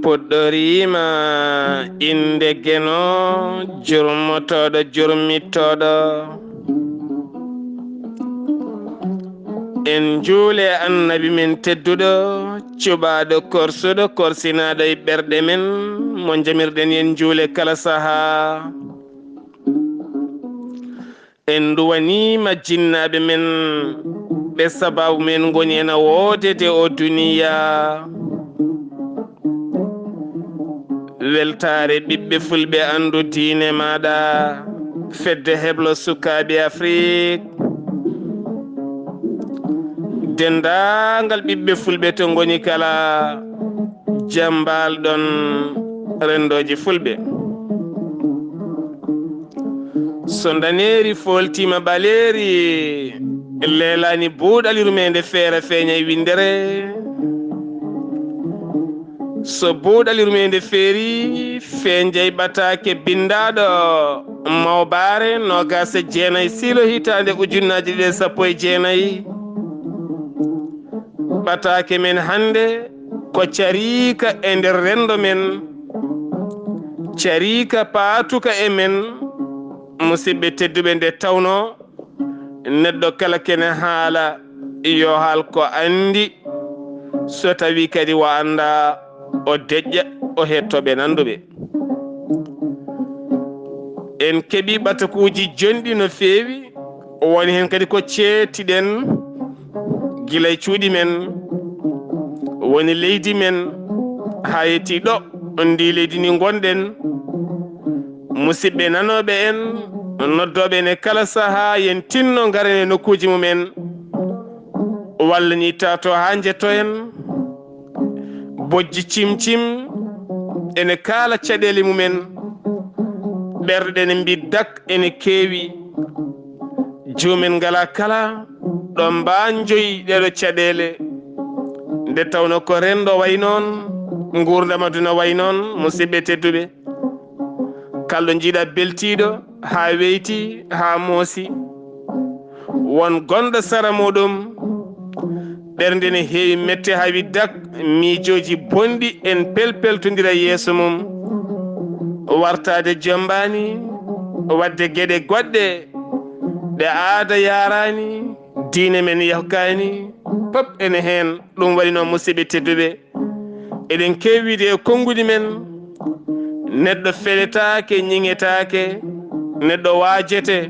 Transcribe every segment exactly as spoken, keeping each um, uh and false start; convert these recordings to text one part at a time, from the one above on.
Puɗɗoriima innde Geno, jurmotooɗo jurmittooɗo. En njuule Annabi men tedduɗo, cuɓaaɗo korsuɗo, korsinaaɗo e ɓerɗe men, mo njamirɗen en njuule kala sahaa. En nduwaniima jinnaaɓe men, ɓe sabaabu men ngoni ena woodede o duniya. Weltaare ɓiɓɓe fulɓe, anndu diine maaɗa, fedde heblo sukaaɓe Afrik. Denndaangal ɓiɓɓe fulɓe to ngoni kala, jam mbaal ɗon renndooji fulɓe. So ndaneeri fooltiima ɓaleeri, leelaani buuɗal yurmeende feere feeñay winndere. So buuɗal yurmeende feeri, feeñay ɓataake binndaaɗo Mawbaare noogaas e jeenay siilo hitaande ujunnaaje ɗiɗi e sappo e jeenay. Ɓataake men hannde ko cariika e nder renndo men, cariika paatuka e men, musidɓe tedduɓe, nde tawnoo neɗɗo kala kene haala, yo haal ko anndi, so tawii kadi o anndaa, o deƴƴa, o hettoo ɓe nannduɓe. En keɓii ɓatakuuji jonɗi no feewi, woni heen kadi ko ceettiɗen gila e cuuɗi men, woni leydi men, haa yettii ɗo, ndi leydi ndi ngonɗen. Musidɓe nanooɓe en, noddooɓe en e kala sahaa, yen tinno ngaren e nokkuuji mum en, walla ni tato haa njetto en. Bojji cimcim ene kaala caɗeele mum en, ɓerɗe ene mbii dak ene keewi. Joomen ngalaa kala ɗo mbaanjoyi ɗeeɗo caɗeele, nde tawnoo ko renndo wayi noon, nguurndam aduna wayi noon, musidɓe tedduɓe. Kala ɗo njiiɗaa beltiiɗo haa weyti, haa moosi, won gonɗo sara muuɗum, ɓernde ne heewi mette haa wi dak, miijooji bonɗi en pelpeltondira yeeso mum, wartaade jommbaani, waɗde geɗe goɗɗe ɗe aada yaaraani, diine men yahkaani, pop ene heen. Ɗum waɗi noon, musidɓe tedduɓe, eɗen keewi wiide e konnguɗi men, neɗɗo feletaake, ñiŋetaake, neɗɗo waajete,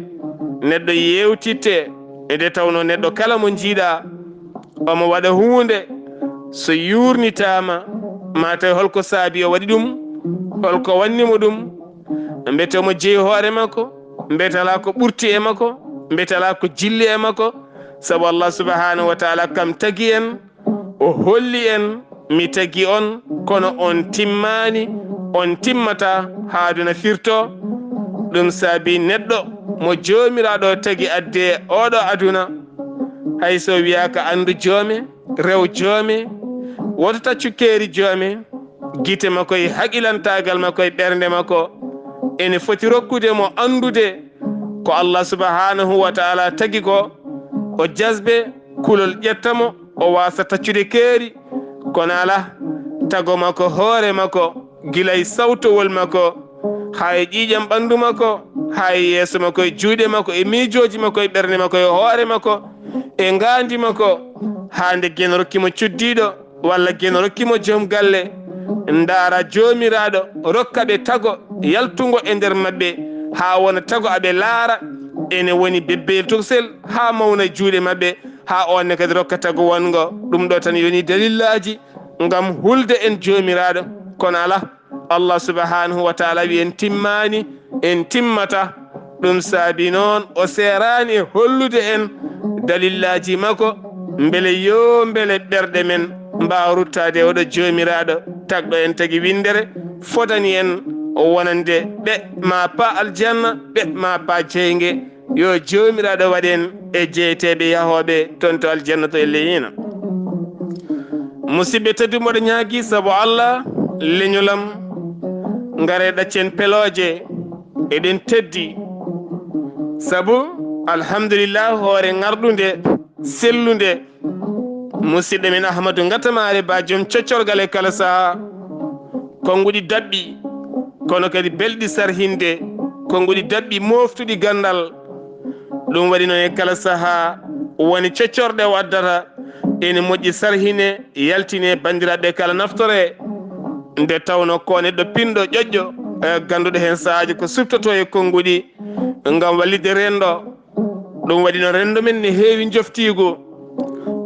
neɗɗo yeewtitte, nde tawnoo neɗɗo kala mo njiiɗaa, omo waɗa huunde, so yuurnitaama, maa tawi hol ko saabi o waɗi ɗum, hol ko wanni mo ɗum, mbete omo jeyi hoore makko, mbete alaa ko ɓurti e makko, mbete alaa ko jilli e makko, sabu Allah subhanahu wa taala kam tagi en, o holli en, "Mi tagi on, kono on timmaani, on timmataa haa aduna firtoo." Ɗum saabi neɗɗo mo Joomiraaɗo tagi adde oɗo aduna, hay so wiyaaka anndu joome, rew joome, woto taccu keeri joome, gite makko e haqilantaagal makko e ɓernde makko ene foti rokkude mo anndude ko Allah subhanahu wa taala tagi ko, o jasbe kulol ƴetta mo, o waasa taccude keeri, kono alaa, tago makko hoore makko, gila e sawtowol makko, haa e ƴiiƴam ɓanndu makko, haa e yeeso makko, e juuɗe makko, e miijooji makko, e ɓernde makko, e hoore makko, e ngaandi makko, haa nde Geno rokki mo cuddiiɗo, walla Geno rokki mo joom galle, ndaara Joomiraaɗo rokka ɓe tago yaltungo e nder maɓɓe, haa wona tago aɓe laara ene woni bebbeyel tokosel, haa mawna e juuɗe maɓɓe, haa oon ne kadi rokka tago wonngo. Ɗum ɗo tan yoni dalillaaji ngam hulde en Joomiraaɗo, kono alaa, Allah subhanahu wa taala wi en timmaani, en timmata. Ɗum saabi noon o seeraani e hollude en dalillaaji makko, mbele yoo mbele ɓerɗe men mbaawa ruttaade e oɗo Joomiraaɗo tagɗo en tagi winndere, fotani en wonande ɓe maa paa aljanna, ɓe maa paa jeynge. Yo Joomiraaɗo waɗ en e jeyteeɓe yahooɓe toon to aljanna to e leyina. Musidɓe tedduɓe, mboɗo ñaagii sabu Allah, leñol am, ngaree ɗaccen pelooje, eɗen teddi. Sabu, alhamdulillah, hoore ŋarɗunde, sellunde, musidɗo men Ahmadu Ngatamaare Ba, joom coccorgal e kala sahaa, konnguɗi daɓɓi, kono kadi belɗi sarhinde, konnguɗi daɓɓi mooftuɗi ganndal. Ɗum waɗi noon e kala sahaa woni coccorɗe o addata, ene moƴƴi sarhine, yaltine, banndiraaɓe kala naftore. Nde tawnoo ko neɗɗo pinɗo, ƴoƴƴo, e gannduɗo heen sahaaji ko suɓtotoo e konnguɗi ngam wallitde renndo. Ɗum waɗi noon renndo men ne heewi njoftiigu.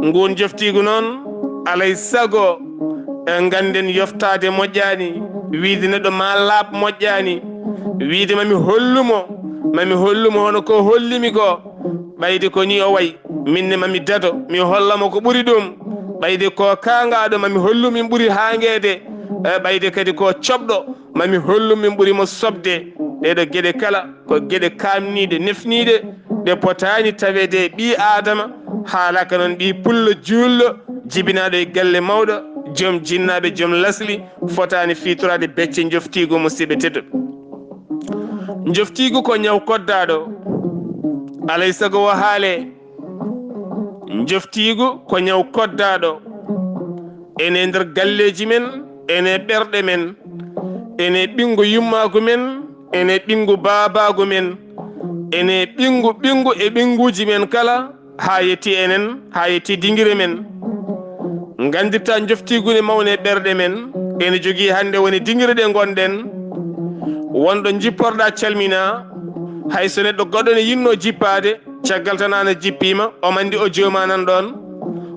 Nguun njoftiigu noon, alay sago, e ngannden yoftaade moƴƴaani, wiyde neɗɗo maa laaɓ moƴƴaani, wiyde mami hollu mo, mami hollu mo hono ko holli mi ko, ɓayde ko nii o wayi, min ne mami dado, mi holla mo ko ɓuri ɗum, ɓayde ko kaangaaɗo, mami hollu min ɓuri haangeede, e ɓayde kadi ko coɓɗo, mami hollu min ɓuri mo soɓde. Ɗee ɗoo geɗe kala ko geɗe kaamniiɗe, nefniiɗe, ɗe potaani taweede e ɓii Aadama, haalaka noon ɓii pullo juulɗo, jibinaaɗo e galle mawɗo, joom jinnaaɓe, joom lasli, fotaani fiitoraade becce njoftiigu, musidɓe tedduɓe. Njoftiigu ko ñaw koddaaɗo, alay sago o haalee. Njoftiigu ko ñaw koddaaɗo, ene nder galleeji men, ene ɓerɗe men, ene ɓinngu yummaagu men, ene ɓinngu baabaagu men, ene ɓinngu, ɓinngu e ɓinnguuji men kala, haa yetti enen, haa yetti dingire men. Nganndirtaa njoftiigu ne mawni e ɓerɗe men, ene jogii hannde woni dingire ɗe ngonɗen. Wonɗo jipporɗaa calminaa, hay so neɗɗo goɗɗo ne yinnoo jippaade, caggal tan aan a jippiima, omo anndi o joomaa nan ɗoon.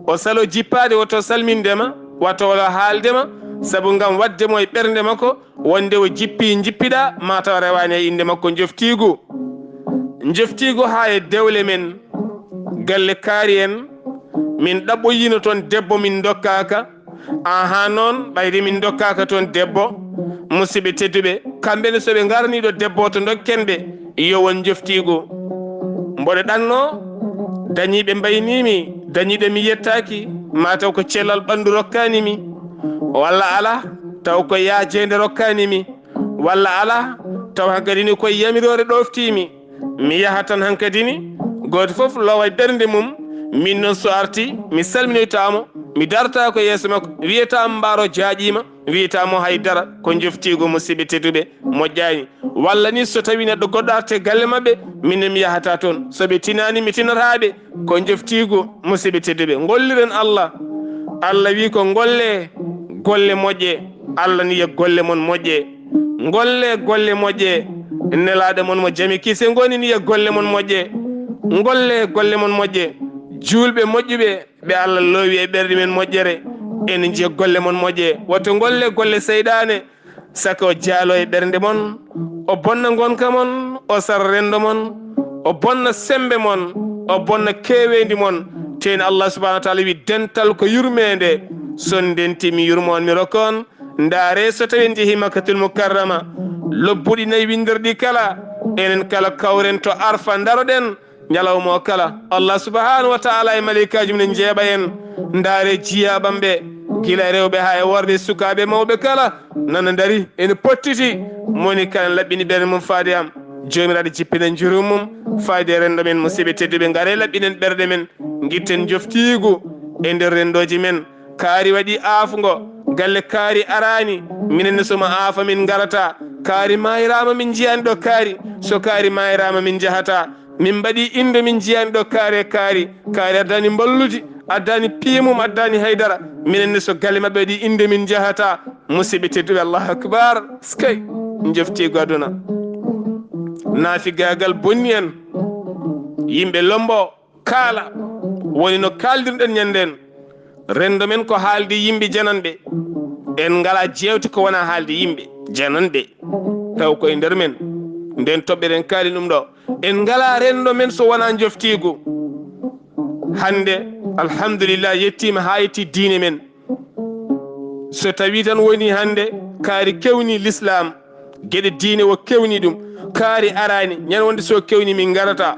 O saloo jippaade, wota o salminde ma, wata o haalde ma, sabu ngam waɗde mo e ɓernde makko, wonde o jippii, njippiɗaa, maa taw rewaani e innde makko njoftiigu. Njoftiigu haa e dewle men, galle kaari en, min ɗaɓɓoyiino toon debbo, min ndokkaaka. Ahaa noon, ɓayde min ndokkaaka toon debbo, musidɓe tedduɓe, kamɓe ne so ɓe ngaranii ɗo debbo to ndokken ɓe, yo won njoftiigu. Mboɗo ɗannoo, dañiiɓe mbaynii mi, dañiiɓe mi yettaaki, maa taw ko cellal ɓanndu rokkaani mi, walla alaa, taw ko yaajeende rokkaani mi, walla alaa, taw hankadi ni koye yamiroore ɗooftii mi. Mi yaha tan hankadi ni, gooto fof lowa e ɓernde mum, min noon so artii, mi salminoytaa mo, mi dartaa ko yeeso makko, wiyataa mo mbaaro jaaƴiima, wiyataa mo hay dara, ko njoftiigu, musidɓe tedduɓe, moƴƴaani. Walla ni so tawii neɗɗo goɗɗo artii e galle maɓɓe, min ne mi yahataa toon. So ɓe tinaani, mi tinataa ɓe, ko njoftiigu, musidɓe tedduɓe. Ngolliren Allah. Allah wii ko ngollee golle moƴƴe. Allah ni yo golle mon moƴƴe. Ngollee golle moƴƴe. Nelaaɗo mon mo jami kise ngoni ni yo golle mon moƴƴe. Ngollee golle mon moƴƴe. Juulɓe moƴƴuɓe ɓe Allah loowi e ɓerɗe men moƴƴere, ene njiya golle mon moƴƴe. Wata ngollee golle seyɗaane, saka o jaaloo e ɓernde mon, o bonna ngonka mon, o sara renndo mon, o bonna semmbe mon, o bonna keeweendi mon. Tee ne Allah subhaanahu wa taala wi, dental ko yurmeende. So on ndenti, mi yurmoo on, mi rokka on. Ndaaree, so tawii en njehii Makkatul Mukarrama, lobbuɗi nayi winnderɗi kala, enen kala kawren to Arfa, ndaroɗen. Ñalawma o kala, Allah subhaanahu wa taala e maleykaaji mum ne njeeɓa en. Ndaaree jiyaaɓam ɓe, gila e rewɓe haa e worɓe, sukaaɓe mawɓe kala, nana ndarii, ene pottiti. Moni kala laɓɓini ɓernde mum faade am, Joomiraaɗo jippina njurum mum faade e renndo men. Musidɓe tedduɓe, ngaree laɓɓinen ɓerɗe men, ngitten njoftiigu e nder renndooji men. Kaari waɗii aafngo, galle kaari araani, minen ne so mo aafa min ngarataa. Kaari maayraama min njiyaani ɗo kaari, so kaari maayraama min njahataa. Min mbaɗii innde min njiyaani ɗo kaari e kaari, kaari addaani mballuuji, addaani piye mum, addaani hay dara. Minen ne so galle maɓɓe waɗii innde min njahataa. Musidɓe tedduɓe, Allahu akbar, skay, njoftiigu aduna. Naafigaagal bonni en, yimɓe lombo, kaala, woni no kaaldirɗen ñanndeen. Renndo men ko haalde yimɓe jananɓe. En ngalaa jeewte ko wonaa haalde yimɓe jananɓe. Taw koye nder men. Nden toɓɓere en kaali ɗum ɗo. En ngalaa renndo men so wonaa njoftiigu. Hannde, alhamdulillah, yettiima haa yetti diine men. So tawii tan woni hannde, kaari kewni Lislaam, geɗe diine o kewni ɗum, kaari araani, ñande wonde so kewni min ngarataa.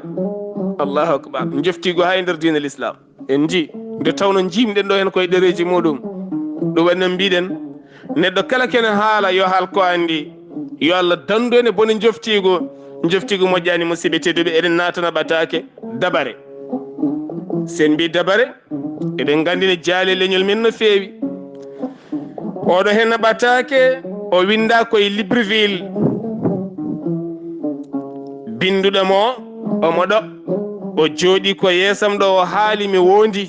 Allahu akbar. Njoftiigu haa e nder diine Lislaam. En njii, nde tawnoo njiimɗen ɗo heen koye ɗereeji muɗum. Ɗum waɗi noon mbiɗen, neɗɗo kala kene haala, yo haal ko anndi. Yo Allah danndu en e bone njoftiigu. Njoftiigu moƴƴaani, musidɓe tedduɓe, eɗen naatana ɓataake dabare. So en mbii dabare, eɗen nganndi ne jaali e leñol men no feewi. Oɗo heen no ɓataake, O winnda koye Libreville. Binnduɗo mo, omo ɗo. O jooɗii ko yeesam ɗo, o haali mi wondi.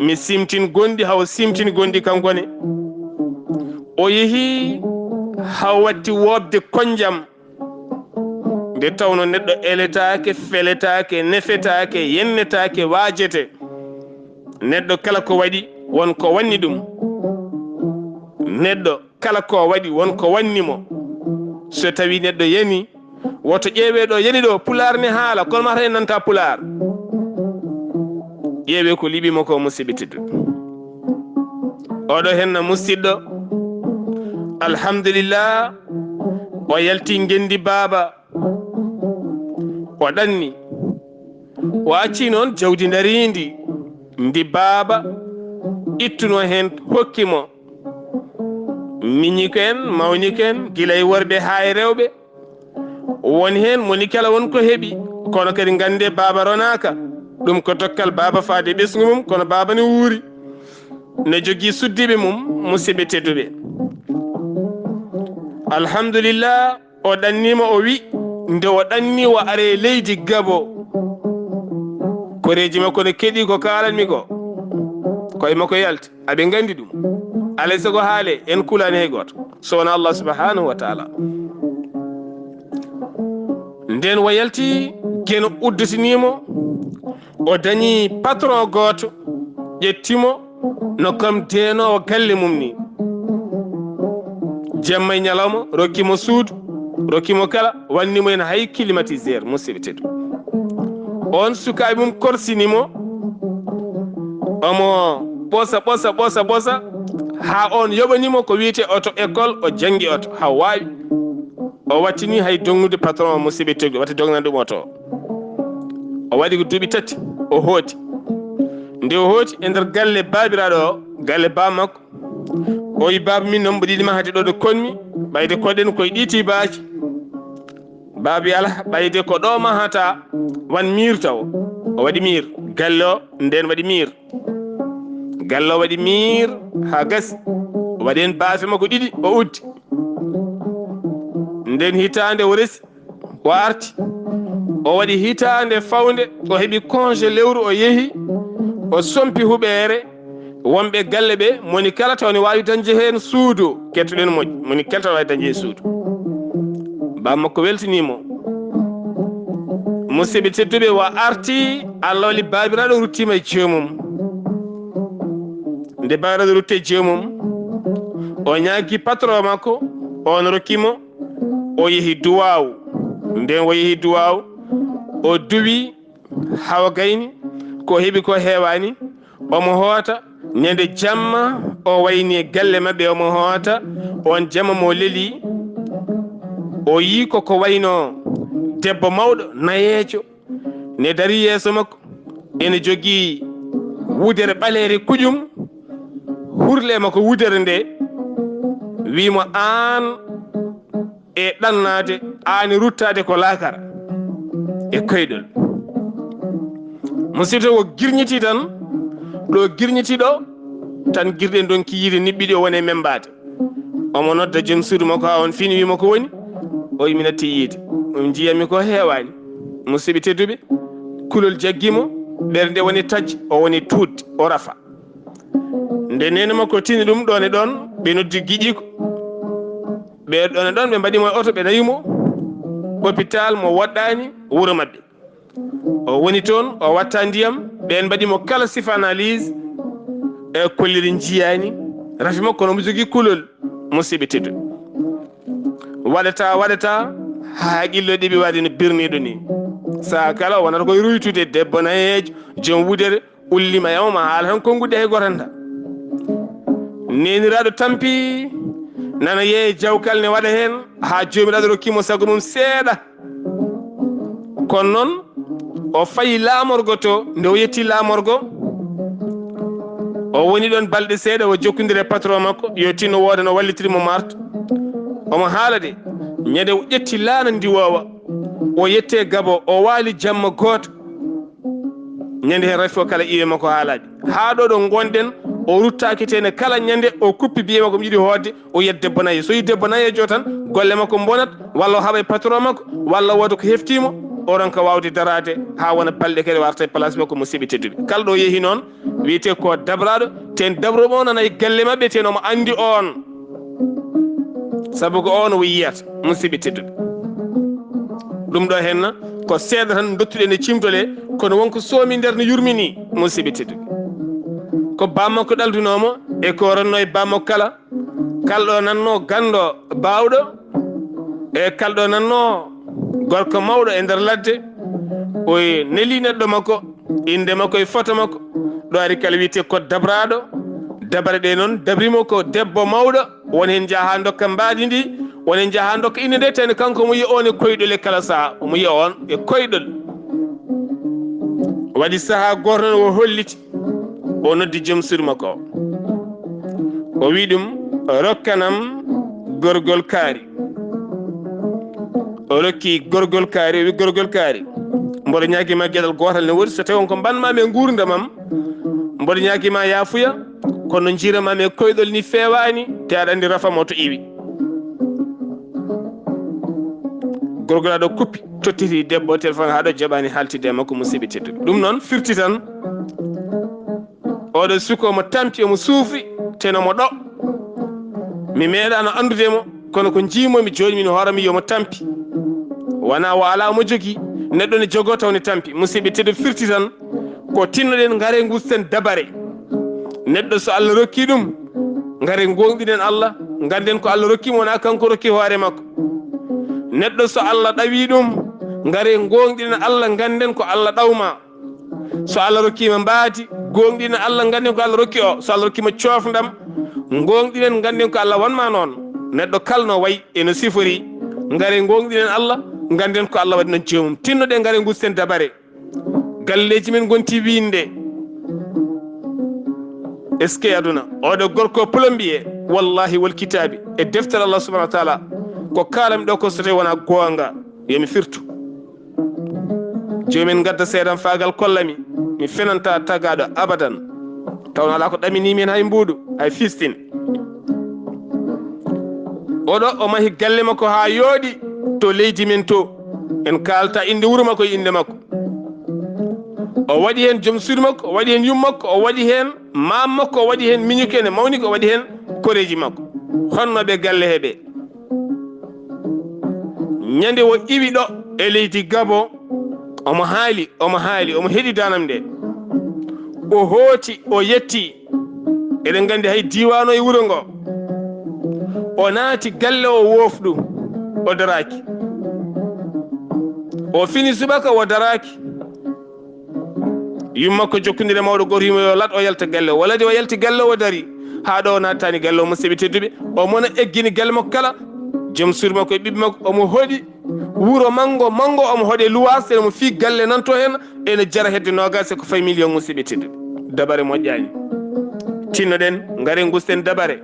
Mi simtin gonɗi, haw simtin gonɗi kanko ne. O yehi haw watti woopde konjam. Nde tawno neɗɗo eletaake, feletaake, nefetaake, yennetaake, waajete. Neɗɗo kala ko waɗi, won ko wanni ɗum. Neɗɗo kala ko waɗi, won ko wanni mo. So tawi neɗɗo yani, woto ƴeewe ɗo yani ɗo, Pulaar ne haala, kono mata en nanta Pulaar. Ƴeewe ko liɓi mo ko, musidɓe tedduɓe. Oɗo henna musidɗo, alhamdulillah, o yalti ngendi baaba. O ɗanni. O acci noon jawdi ndariindi, ndi baaba ittuno heen hokki mo. Miñiiko en, mawniiko en, gila e worɓe haa e rewɓe. Won heen moni kala won ko heɓi, kono kadi nganndee baaba ronaaka. Ɗum ko dokkal baaba faade ɓesngu mum, kono baaba ne wuuri. Ne jogii suddiiɓe mum, musidɓe tedduɓe. Alhamdulillah, o ɗanniima, o wi, nde o ɗanni o are leydi Gabo. Koreeji makko ne keɗi ko kaalanmi ko. Koye makko yalti. Aɓe nganndi ɗum. Alay sago haale, en kulaani hay gooto. So wonaa Allah subhanahu wa taala. Nden o yalti, Geno udditinii mo. O dañi patron gooto, ƴetti mo no comme deenoowo galle mum ni. Jemma e ñalawma, rokki mo suudu, rokki mo kala, wanni mo en hay climatiseur, musidɓe teddu. On sukaaɓe mum korsini mo, omo ɓosa, ɓosa, ɓosa, ɓosa, haa on yoɓani mo ko wiyetee oto école, o janngi oto, haa waawi. O wattini hay dognude patron o, musidɓe teddu, watti dognan ɗum oto. O waɗi ko duuɓi tati, o hooti. Nde o hooti e nder galle baabiraaɗo o, galle baa makko, o wi, "Baaba min noon, mboɗo yiɗi mahade ɗo ɗo konmi, ɓayde koɗen koye ɗiɗi baaji." Baaba wi, "Alaa, ɓayde ko ɗo mahata, wan miir taw." O waɗi miir, galle o nden waɗi miir. Galle o waɗi miir haa gasi. O waɗi heen baafe makko ɗiɗi, o uddi. Nden hitaande o resi, o arti. O waɗi hitaande fawnde, o heɓi congé lewru, o yehi, o sompi huɓeere. Wonɓe galle ɓe, moni kala taw ne waawi dañde heen suudu, kettoɗen moƴƴo, moni kala taw waawi dañde heen suudu. Baa makko weltinii mo. Musidɓe tedduɓe, o arti, Allah wali baabiraaɗo ruttiima e joomum. Nde baabiraaɗo rutti e joomum, o ñaagi patron makko, on rokki mo, o yehi duwaaw. Nden o yehi duwaaw, o duwi, hawa gayni, ko heɓi ko heewaani, omo hoota. Ñande jamma, o wayni e galle maɓɓe, omo hoota. On jamma mo leli, o yii ko ko wayno debbo mawɗo, nayeejo, ne darii yeeso makko, ene jogii wudere ɓaleere kuƴum, hurle makko wudere nde, wii mo, "Aan e ɗannaade, aan e ruttaade ko laakara e koyɗol." Musidɓe, o girñiti tan, ɗo girñiti ɗo, tan girɗe ndonki yiide niɓɓiɗi, o woni e membaade. Omo nodda joom suudu makko haa on fini, wii mo ko woni? O wi, "Mi natti yiide. Ɗum njiyami ko heewaani." Musidɓe tedduɓe, kulol jaggi mo, ɓernde woni tajji, o woni tuuɗde, o rafa. Nde neene makko tini ɗum ɗoon e ɗoon, ɓe noddi giƴiiko. Ɓe ɗoon e ɗoon, ɓe mbaɗi mo e oto, ɓe nawi mo hôpital mo woɗɗaani wuro maɓɓe. O woni toon, o watta ndiyam, ɓeen mbaɗi mo kala sifa analyse, e kolliri njiyaani, rafi makko no mo jogii kulol, musidɓe tedduɓe. Waɗata, waɗata, haa haqillo ɗiɓi waɗi no birniiɗo ni. Saha kala o wonata koye ruytude, debbo nayeejo, joom wudere, ullima yawma haala tan konnguɗi hay gooto anndaa. Neeniraaɗo tampi, nana yeeye jawkal ne waɗa heen, haa joomiraaɗo rokki mo sago mum seeɗa. Kono noon, o fayi laamorgo to, nde o yetti laamorgo, o woni ɗoon balɗe seeɗa, o jokkondire e patron makko, yo tinno wooda no wallitiri mo marto. Omo haala de, ñande o ƴetti laana ndiwoowa, o yette Gabo, o waali jamma gooto. Ñande heen rafi o kala iwe makko haalaaɓe. Haa ɗo ɗo ngonɗen, O ruttaaki teene kala ñande o kuppi biye makko mi yiɗi hoodde, o yiyat debbo nayeejo. So yi debbo nayeejo tan, golle makko mbonat, walla o haɓay patron makko, walla wooda ko heftii mo, o ronka waawde daraade haa wona balɗe kadi warta e place makko, musiɓɓe tedduɓe. Kala ɗo yehi noon, wiyetee ko dabraaɗo, teen dabroowo o nana e galle maɓɓe, teen omo anndi oon. Sabu ko oon o yiyata, musiɓɓe tedduɓe. Ɗum ɗo henna ko seeɗa tan dottuɗen e cimtol he, kono won ko soomi nder no yurmini, musiɓɓe tedduɓe. Ko bammakko ɗaldunoo mo e ko o ronnoo e bammakko kala, kala ɗo nannoo ganndo baawɗo, e kala ɗo nannoo gorko mawɗo e nder ladde, o neli neɗɗo makko, innde makko e foto makko, ɗo ari kala wiyetee ko dabraaɗo, dabare ɗe noon dabri mo ko debbo mawɗo, won heen njaha haa ndokka mbaadi ndi, won heen njaha haa ndokka innde nde, tawde kanko omo yiya oon e koyɗol e kala sahaa, omo yiya oon e koyɗol. Waɗi sahaa gooto noon o holliti, o noddi joom suudu makko o. O wi ɗum, "Rokkanam gorgol kaari." O rokki gorgol kaari, o wi, "Gorgol kaari, mboɗo ñaagii ma geɗal gootal ne woodi, so tawii won ko mbaɗ-maa mi e nguurndam am, mboɗo ñaagii ma yaafuya, kono njiira ma mi e koyɗol ni feewaani, te aɗa anndi rafa mo to iwi." Gorgol aɗo kuppi, tottiti debbo téléphone haa ɗo jaɓaani haaltidde e makko, musiɓɓe tedduɓe. Ɗum noon firti tan, oɗo suka omo tampi, omo suufri, teno mo ɗo. Mi meeɗaano anndude mo, kono ko njiimi mo, mi jooɗi min hoore mi yomo tampi. Wonaa o alaa omo jogii, neɗɗo ne jogoo taw ne tampi. Musiɓɓe tedduɓe firti tan, ko tinnoɗen, ngare ngusten dabare. Neɗɗo so Allah rokki ɗum, ngare ngooŋɗinen Allah, ngannden ko Allah rokki mo, wonaa kanko rokki hoore makko. Neɗɗo so Allah ɗawi ɗum, ngare ngooŋɗinen Allah, ngannden ko Allah ɗawma. So Allah rokki ma mbaadi, ngooŋɗinen Allah, ngannden ko Allah rokki o. So Allah rokki ma coofndam, ngooŋɗinen, ngannden ko Allah wanma noon. Neɗɗo kala no wayi e no sifori, ngare ngooŋɗinen Allah, ngannden ko Allah waɗi noon joomum. Tinnoɗen, ngare ngusten dabare. Galleeji men ngonti wiinde. Est-ce que aduna? Oɗo gorko plombier, wallahi wal kitaabi, e deftere Allah subhanahu wa taala, ko kaalam ɗo ko so tawii wonaa goonga, yo mi firtu. Jooni min ngadda seeɗan faagal kolla mi, mi fenanta tagaaɗo abadan. Tawnoo alaa ko ɗaminii mi heen hay mbuuɗu, hay fistin. Oɗo o mahi galle makko haa yooɗi to leydi men to. En kaalta innde wuro makko e innde makko. O waɗi heen joom suudu makko, o waɗi heen yumma makko, o waɗi heen maam makko, o waɗi heen miñuki ene mawni ko, o waɗi heen koreeji makko. Honno ɓe galle he ɓe? Ñande o iwi ɗo e leydi Gabon, omo haali, omo haali, omo heɗi danam nde. O hooti, o yetti. Eɗen nganndi hay diiwaan o e wuro ngo. O naati galle o woofɗu, o daraaki. O fini subaka o daraaki. Yumma makko jokkondire mawɗo gooto yumma yo lat o yalta galle. Wala de o yalti galle o dari. Haa ɗo o nattani galle o, musiɓɓe tedduɓe. O mona eggini galle makko kala. Joom suudu makko e ɓiɓɓe makko omo hoɗi. Wuro manngo, manngo omo hoɗe luwaas, ene mo fii galle nan to heen, ene jara hedde noogaas e ko fayi miliyoŋ, musiɓɓe tedduɓe. Dabare moƴƴaani. Tinnoɗen, ngare ngusten dabare.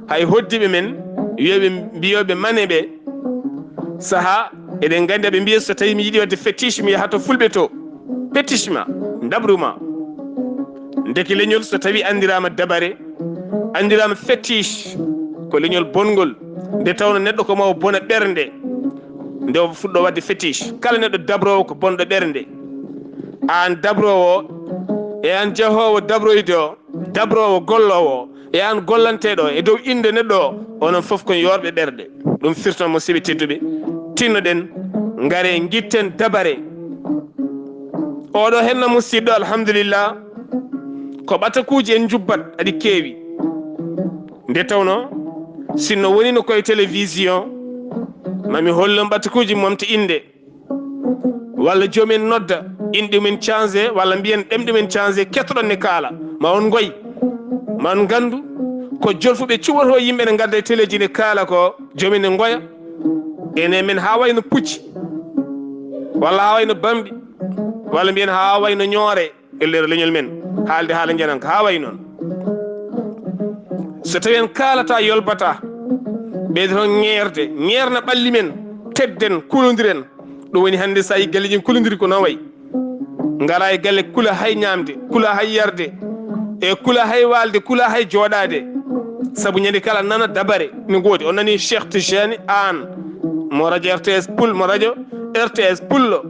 Hay hoddiiɓe men, wiyooɓe, mbiyooɓe mane ɓe, sahaa, eɗen nganndi aɓe mbiya so tawii mi yiɗi waɗde fétiche, mi yaha to fulɓe to. Fétiche ma, ndabru ma. Ndeke leñol so tawii anndiraama dabare, anndiraama fétiche, ko leñol bonngol. Nde tawnoo neɗɗo ko mo o bona ɓernde, nde o fuɗɗo waɗde fétiche. Kala neɗɗo dabroowo ko bonɗo ɓernde. Aan dabroowo e aan jahoowo dabroyde o, dabroowo golloowo e aan gollanteeɗo e dow innde neɗɗo o, onon fof ko yoorɓe ɓerɗe. Ɗum firtan, musiɓɓe tedduɓe, tinnoɗen, ngare ngitten dabare. Oɗo henna musiɗɗo, alhamdulillah, ko ɓatakuuji en njubbat, aɗi keewi. Nde tawnoo, sinno wonino koye télévision, mami hollon ɓatakuuji momta innde. Walla joom en nodda, inɗe mum en changé, walla mbiyen ɗemɗe mum en changé, kettoɗon ne kaala. Ma on ngoy, ma on nganndu, ko jolfuɓe cuɓotoo yimɓe ne ngadda e teleeji ne kaala ko, joom en ne ngoya. Ene men haa wayno pucci, walla haa wayno bambi, walla mbiyen haa wayno ñoore. E nder leñol men, haalde haala njananka, haa wayi noon. So tawii en kaalata, yolbata, ɓeydoton ŋeerde, ŋeerna ɓalli men, tedden, kulondiren. Ɗum woni hannde so a yii galleeji en kulondiri ko noon wayi. Ngalaa e galle kula hay ñaamde, kula hay yarde. E kula hay waalde, kula hay jooɗaade. Sabu ñande kala nana dabare no ngoodi. On nani Cheikh Tijani Aan mo radio R T S Pul, mo radio R T S Pullo.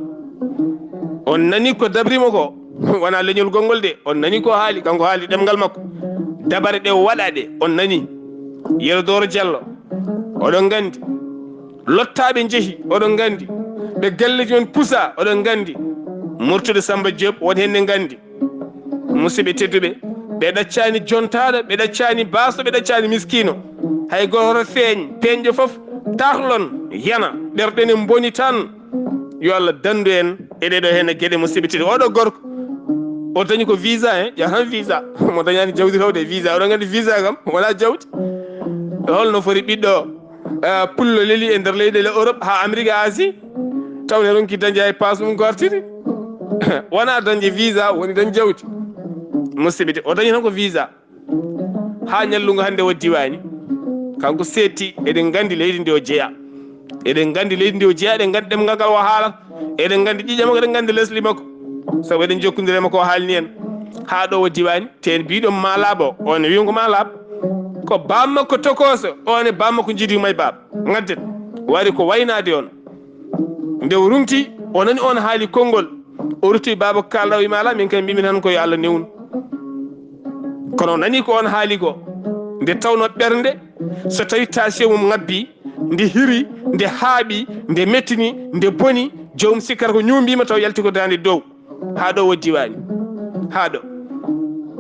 On nani ko dabrimo ko? Wona leñol gonngol de. On nani ko haali? Kanko haali ɗemngal makko. Dabare ɗe waɗa ɗe, on nani. Yero Dooro Jallo, oɗon nganndi. Lottaaɓe njehi, oɗon nganndi. Ɓe galleeji men pusa, oɗon nganndi. Murtude Samba Diop, won heen ne nganndi. Musidɓe tedduɓe, ɓe ɗaccaani jontaaɗo, ɓe ɗaccaani baasɗo, ɓe ɗaccaani miskiino. Hay gooto feeñ, peeñɗo fof tarlon, yana, ɓerɗe ne mboni tan. Yo Allah danndu en e ɗeɗo heen geɗe, musidɓe tedduɓe. Oɗo gorko, o dañi ko visa, he, ƴeew tan visa. Mo dañaani jawdi tawde e visa. Oɗon nganndi visa kam, wona jawdi. Holno foti ɓiɗɗo, eh, pullo leli e nder leyɗeele Europe haa Amérique, Asie, taw ne ronki dañde hay paas mum ko artiri? Wona dañde visa woni dañ jawdi. Musidɓe, o dañi tan ko visa. Haa ñallungu hannde o diwaani. Kanko seetti, eɗen nganndi leydi ndi o jeyaa. Eɗen nganndi leydi ndi o jeyaa, eɗen nganndi ɗemngal ngal o haalata. Eɗen nganndi ƴiiƴam makko, eɗen nganndi lesli makko. Sabu eɗen jokkondiri e makko, o haalni en. Haa ɗo o diwaani, te en mbiɗo Malabo, on e wi'ngo Malabo. Ko bammakko tokooso, on e bammakko jiidi may baaba. Ngadden. Wari ko waynaade on. Nde o runti, o nani on haali konngol. O rutti, "Baaba, ko kaalɗaa?" O wi'i, "Mala, min kay mbimi tan ko yo Allah newnu." Kono o nani ko on haali ko. Nde tawno ɓernde, so tawi tension mum ngabbi, nde hiri, nde haaɓi, nde mettini, nde boni, joomum sikkata ko ñuumbima taw yalti ko daande dow. Haa ɗo o diwaani. Haa ɗo.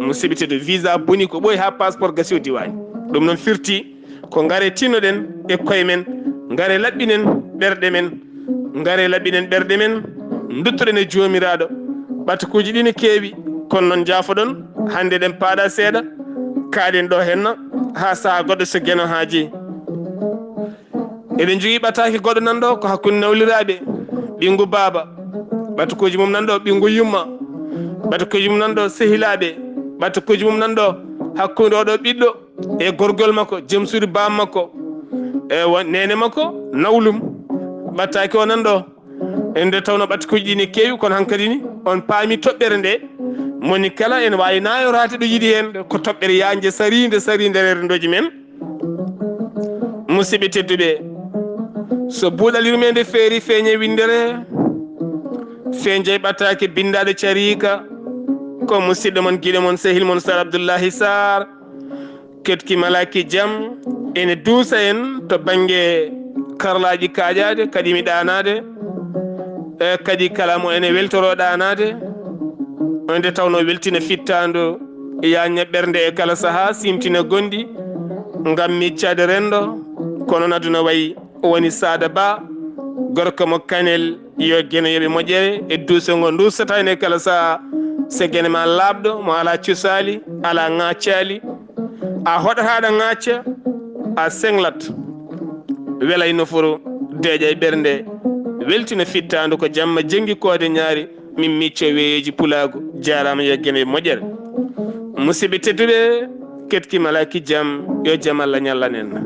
Musidɓe tedduɓe, visa boni ko ɓooyi haa passeport gasi o diwaani. Ɗum noon firti ko ngare tinnoɗen e koye men, ngare laɓɓinen ɓerɗe men, ngare laɓɓinen ɓerɗe men, nduttoɗen e Joomiraaɗo. Ɓatakuuji ɗi ne keewi, kono noon njaafoɗon, hannde eɗen paaɗa seeɗa, kaaɗen ɗo henna, haa sahaa goɗɗo so geno haaji. Eɗen njogii ɓataake goɗɗo nan ɗo ko hakkunde nawliraaɓe, ɓinngu baaba, ɓatakuuji mum nan ɗo ɓinngu yumma, ɓatakuuji mum nan ɗo sehilaaɓe, ɓatakuuji mum nan ɗo hakkunde oɗo ɓiɗɗo e gorgol makko, jom suudu baam makko, e won neene makko nawlum. Ɓataake o nan ɗo, e nde tawno ɓatakuuji ɗi ne keewi, kono hankadi ni on paami toɓɓere nde, moni kala ene waawi naayoraade ɗo yiɗi heen, ko toɓɓere yaajnde sariinde, sariinde rerndooji men. Musidɓe tedduɓe, so buuɗal yurmeende feeri feeñe winndere, feeñe ɓataake binndaaɗo cariika, ko musidɗo mon, giɗo mon, sehil mon, Sar Abdullahi Sar, ketki malaki jam, ene duusa en to bannge karlaaji kaaƴaade, kadi mi ɗaanaade, e kadi kala mo ene weltoro ɗaanaade, nde tawno weltina fittaandu, yaajna ɓernde e kala sahaa, siimtina gonɗi, ngam miccaade renndo, ko noon aduna wayi. Woni Saada Ba, gorko mo Kanel, yo geno yoɓe moƴƴere e duuso ngo duusata en e kala sahaa. So geno ma laaɓɗo, mo alaa cusaali, alaa ŋaaccaali, a hoɗata aɗa ŋaacca, a seŋlat. Welay nofuru, deeƴay ɓernde, weltina fittaandu, ko jamma jenngi koode ñaari, min micco weeyeeji pulaagu. Jaaraama, yo geno yoɓe moƴƴere. Musidɓe tedduɓe, ketki malaki jam, yo jam Allah ñallan en.